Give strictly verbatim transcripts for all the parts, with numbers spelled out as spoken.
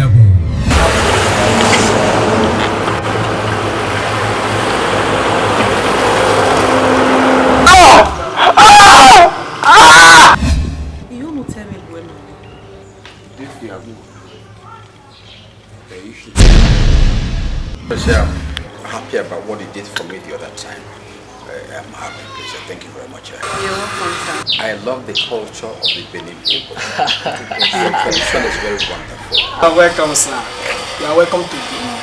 Isiagbọn. Iye unu tẹ mwẹ guẹ nọ. This year, you should say I'm happy about what he did for me the other time. Uh, I'm happy, please. Thank you very much. Uh, You're welcome, sir. I love the culture of the Benin people. The tradition is very wonderful. You're welcome, sir. You are welcome to Benin,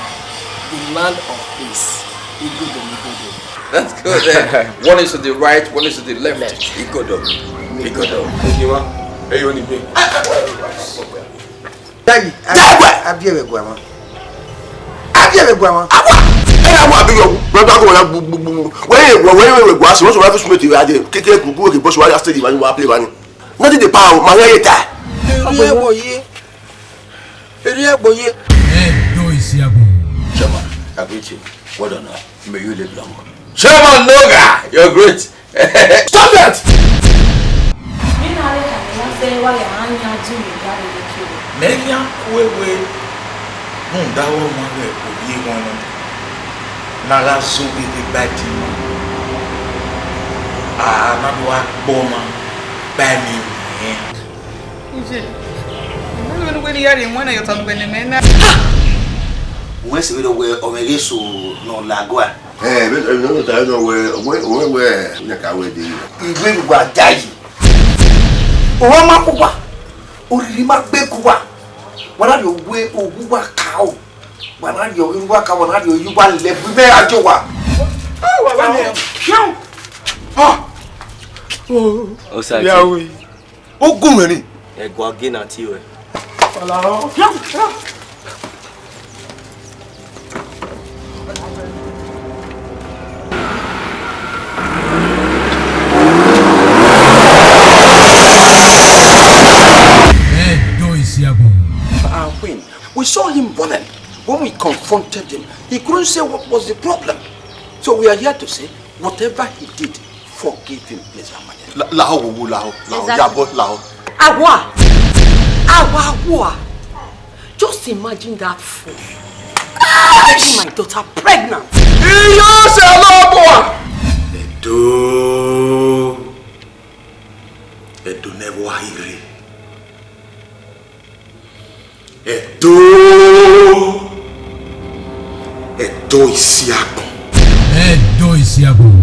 the land of peace. Igodo, Igodo. That's good. Eh? One is to the right, one is to the left. Left. Igodo, Igodo. Ejima, eyo ni gbe. Daddy, a- Dagbe! A biẹ vbe guama. A biẹ vbe guama. Awa! Ẹ na wa bi yo. Bro, bro, go na gbu gbu gbu. Wẹ ye wẹ wẹ wẹ gua so so wa fi smith wa je. Keke ku ku ke boss wa ya steady wa wa play wa ni. Nothing dey power, ma ya ye ta. Eri ẹgbọ ye. Eri ẹgbọ ye. Ẹdo Isiagbọn. Chairman, I greet you. Well done, uh, may you live long. Chairman Noga, you're great. Stop that! Mina re ka ni na sẹ wa ya anya du mi ga re ke. Mẹ khian ku ewe rhunmwuda ọmwa vbe ovbi ehọẹn nọ, ne a gha zẹ ovbi egbe ba ẹtin ma, a na do gha gbe ọmwa ba ẹmwẹ mwẹ. Iye, I don't know when you are in when I talk when the men. Uwẹ sẹ vberriọ wẹ ọmwẹ ghe eso ne ọ la gua. Ẹ, vbe, ẹ, vbe, vbe, vbe, wẹ, wẹ, wẹ, wẹ, ne ka wẹ de. Iwe wa da yi. Ọmwa ma ku wa. Oriri ma gbe ku wa. Wa na rhie owe owu wa ka o. Wa na rhie owe wa ka, wa na rhie oyi wa lẹ bu mẹ ajo wa. Ah, wa ba ni. Ah. Osaiti. Yahweh. Ogun mwẹ ni. Ẹguae na tie ruẹ. Ẹdo Isiagbọn. Our queen, we saw him running. When we confronted him, he couldn't say what was the problem. So we are here to say, whatever he did, forgive him, please, Amade. La, lahọ, wo, wo, lahọ, lahọ, Exactly. Yabọ, lahọ. Awa! Awa, awa! Just imagine that fool. Imagine my daughter pregnant. Iyo se lo bua. Ẹdo. Ẹdo ne ẹvbo a i rre. Ẹdo. Ẹdo Isiagbọn. Ẹdo Isiagbọn.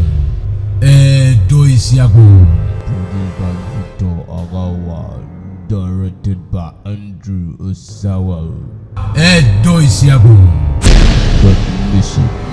Ẹdo Isiagbọn. Produced by Victor Agawa. Directed by Andrew Osawa. Ẹdo Isiagbọn. Don't miss it.